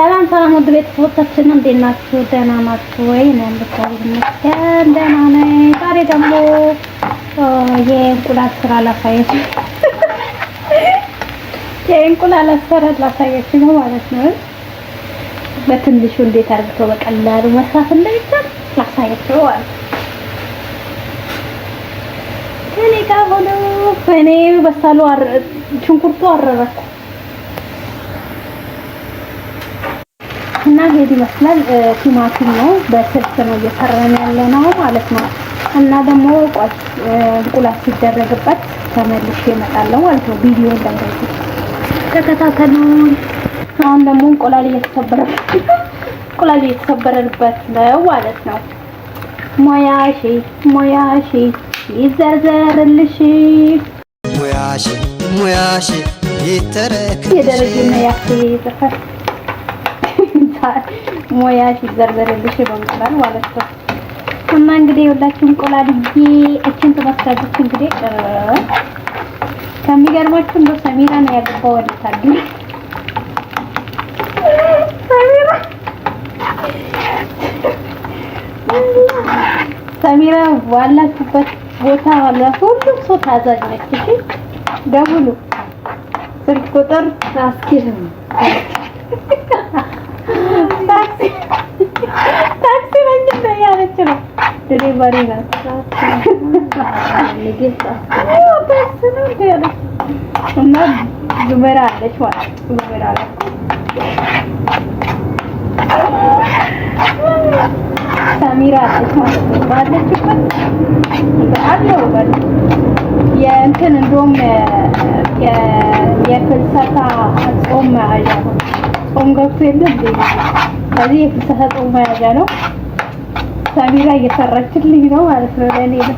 ሰላም ሰላም፣ ውድ ቤተሰቦቻችን እንዴት ናችሁ? ደህና ናችሁ ወይ? እኔ እግዚአብሔር ይመስገን ደህና ነኝ። ዛሬ ደግሞ የእንቁላል ስራ ላሳያችሁ፣ የእንቁላል አሰራር ላሳያችሁ ነው ማለት ነው። በትንሹ እንዴት አድርገው በቀላሉ መስራት እንደሚቻል ላሳያችሁ ማለት ነው። ከእኔ ጋር ሆኖ እኔ በሳሉ ሽንኩርቱ አረረኩ እና ይሄን ይመስላል። ቲማቲም ነው፣ በስልስ ነው እየሰራን ያለ ነው ማለት ነው። እና ደግሞ ቆይ እንቁላል ሲደረግበት ተመልሼ እመጣለሁ ማለት ነው። ቪዲዮ እንዳይረዝም ተከታተሉን። አሁን ደግሞ እንቁላል እየተሰበረበት ነው ማለት ነው። ሞያሺ ሞያሺ ይዘርዘርልሽ፣ ሙያሽ ሙያሽ ይተረክልሽ፣ የደረጀና ያፌ ዘፈን ሞያሽ ይዘርዘርልሽ በእንቁላል ማለት ነው። እና እንግዲህ የሁላችሁ እንቁላልዬ እችን ትመስላለች። እንግዲህ ከሚገርማችሁ እንደው ሰሚራ ነው ያገባው ወደታል ሰሚራ ባላችሁበት ቦታ ለሁሉም ሰው ታዛዥ ነች። እሺ ደውሉ፣ ስልክ ቁጥር አስኪርም ታክሲ ታክሲ ነኝ ያለች ነው። delivery ናት። ታክሲ ነው ያለች እና ዙሜራ አለች ማለት ዙሜራ አለች። ሰሚራ አለች ማለት ነው። ባለችበት አለው የእንትን እንደውም የፍልሰታ ጾም መያዣ ነው። ጾም ገብቶ የለም እንዴ? ከዚህ የፍልሰታ ጾም መያዣ ነው። ሰሚራ እየሰራችልኝ ነው ማለት ነው፣ ለኔ ነው።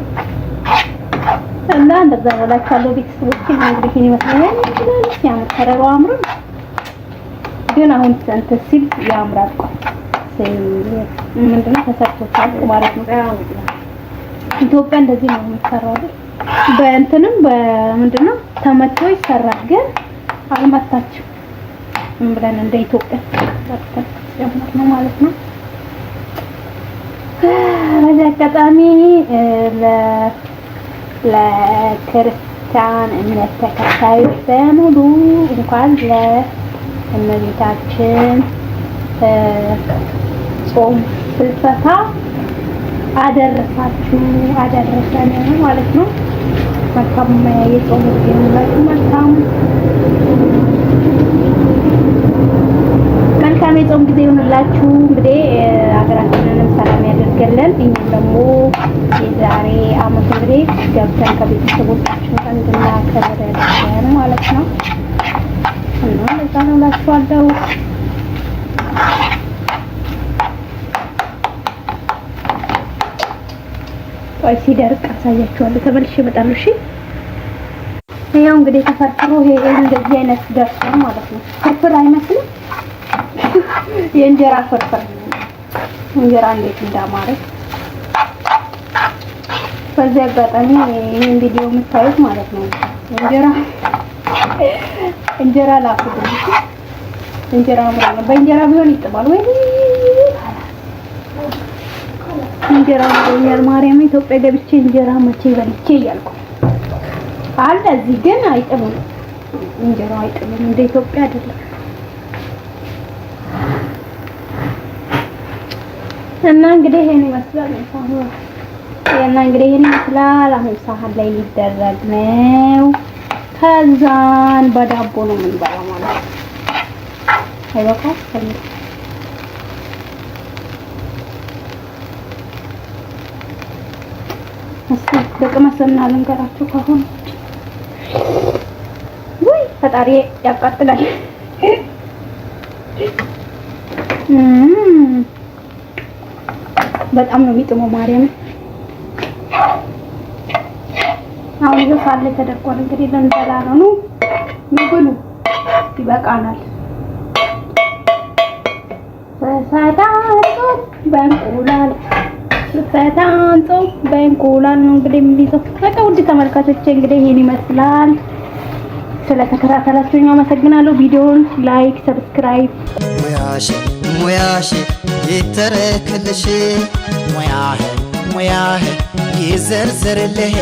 እና እንደዛ ነው እላችኋለሁ ቤተሰቦቼ። እንግዲህ ይሄን ይመስለኛል። ሲያምር ከረሩ አምሮ ግን አሁን እንትን ሲል ያምራል። ቆይ ምንድነው ተሰርቶታል ማለት ነው። ኢትዮጵያ እንደዚህ ነው የሚሰራው አይደል? በእንትንም በምንድነው ተመቶ ይሰራል። ግን አልመታችም ብለን እንደ ኢትዮጵያ ሰርተን ነው ማለት ነው። በዚህ አጋጣሚ ለክርስቲያን እምነት ተከታዮች በሙሉ እንኳን ለእመቤታችን ጾም ፍልሰታ አደረሳችሁ አደረሰን ማለት ነው። መልካም የጾም ጊዜ ይሁንላችሁ። መልካም መልካም የጾም ጊዜ ይሁንላችሁ። እንግዲህ ሀገራችንንም ሰላም ያደርግልን። እኛም ደግሞ የዛሬ አመት እንግዲህ ገብተን ከቤተሰቦቻችን ጋር እንድናከብር ያደርገን ማለት ነው እና እንደዛ ነው እላችኋለሁ። ቆይ ሲደርቅ አሳያችኋለሁ። ተመልሼ እመጣለሁ። እሺ ይኸው እንግዲህ ተፈርፍሮ ይሄ እንደዚህ አይነት ደርሷል ማለት ነው። ፍርፍር አይመስልም? የእንጀራ ፍርፍር እንጀራ እንዴት እንዳማረ። በዚህ አጋጣሚ ይሄን ቪዲዮ የምታዩት ማለት ነው እንጀራ እንጀራ ላኩልኝ። እንጀራ አምሮ ነው። በእንጀራ ቢሆን ይጥማል ወይ እንጀራ አምሮኛል። ማርያም ኢትዮጵያ ገብቼ እንጀራ መቼ በልቼ እያልኩ አለ። እዚህ ግን አይጥምም፣ እንጀራው አይጥምም። እንደ ኢትዮጵያ አይደለም። እና እንግዲህ ይሄን ይመስላል። እና እንግዲህ ይሄን ይመስላል። አሁን ሳህን ላይ ሊደረግ ነው። ከዛን በዳቦ ነው የምንበላው ማለት ነው። አይበቃም? እስኪ ልቅመስና ልንገራችሁ ከሆነ ውይ ፈጣሪ ያቃጥላል። በጣም ነው የሚጥመው ማርያም። አሁን ይኸው ሳህን ላይ ተደርጓል። እንግዲህ ልንበላ ነው። ኑ ብሉ፣ ይበቃናል። ፈታን በእንቁላል ፈታን ጾም በእንቁላል ነው እንግዲህ የሚይዘው። በቃ ውድ ተመልካቾቼ እንግዲህ ይሄን ይመስላል። ስለተከታተላችሁኝ አመሰግናለሁ። ቪዲዮውን like፣ subscribe ሙያሽ ሙያሽ ሙያሽ ይተረክልሽ፣ ሙያህ ሙያህ ይዘርዝርልህ።